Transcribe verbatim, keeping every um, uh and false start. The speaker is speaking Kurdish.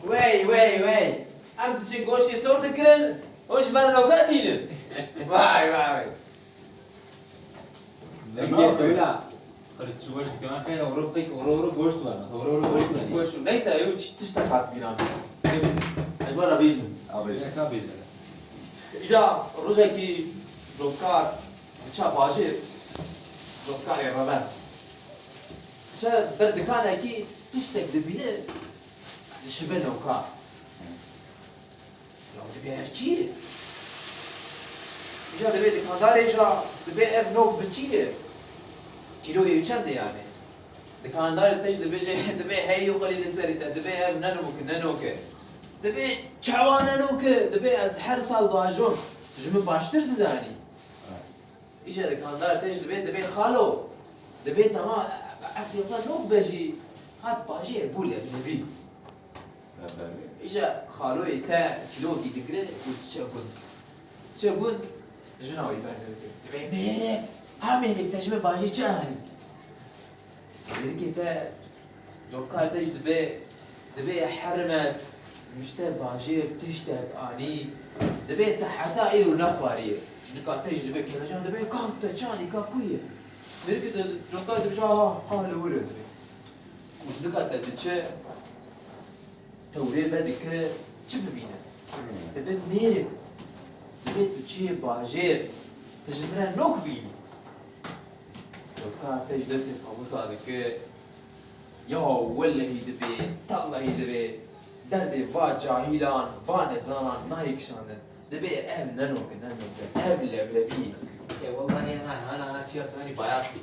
Wey, wey, wey. Em dişin goştê sor dikirin, hûn ji ber noka tînin. Vay, vay, vay. Dengê xewla. Xwedê çi weş dike. Qey ewro pek ewro ewro goşt were. Ewro ewro goşt were. Goşt. Neyse, ew çi tiştek hat bîra min. Ez were bêjim. Abêjim. Ya ka bêje. Îja rojekî cotkar diçe bajêr, cotkarê reber. Diçe ber dikanekî tiştek dibîne, dişibe noka. Ya dibê ev çi ye? Îja dibê dikandarê ja dibê ev nok bi çi ye? Kîloyê çend e yani? Dikandarê te jî dibêje, dibê hey û xwelî li serî te, dibê ev ne nok e, ne nok e. Dibê çawa ne nok e? Dibê ez her sal diajom, tu ji min baştir dizanî. Îja dikandar te jî dibê, dibê xalo, dibê tema eslê xwe nok be jî hat bajêr bû leblebî. Leblebî? Îja xaloyê te kîlokî digire û diçe gund. Diçe gund, jina wî berdidike. Dibê mêrek, ha mêrek te ji min bajêr çi anî? Mêrikê te, cotkar te jî dibê, dibê hermet, min ji te bajêr tiştek anî, dibê te heta îro nexwariye. Jinika te jî dibê kelecan, dibê ka te çi anî, ka ku ye? Mêrikê te, cotkar dibêje, ha, ha, li wir e dibê. Û jinika te diçe, tewrê vedike, çi bibîne? Çi bibîne? Dibê mêrik, dibê tu çiyê bajêr, tu ji min re nok bînî. Cotkar te ji destê xwe wisa dike, ya wellehî dibê, tellehî dibê, derdê va cahîlan, va nezanan nayê kişandin. Dibê ev ne nok e, ne nok e, ev leblebî ye. E, wellehî ana, ana, ana çiya tanî bayat bî.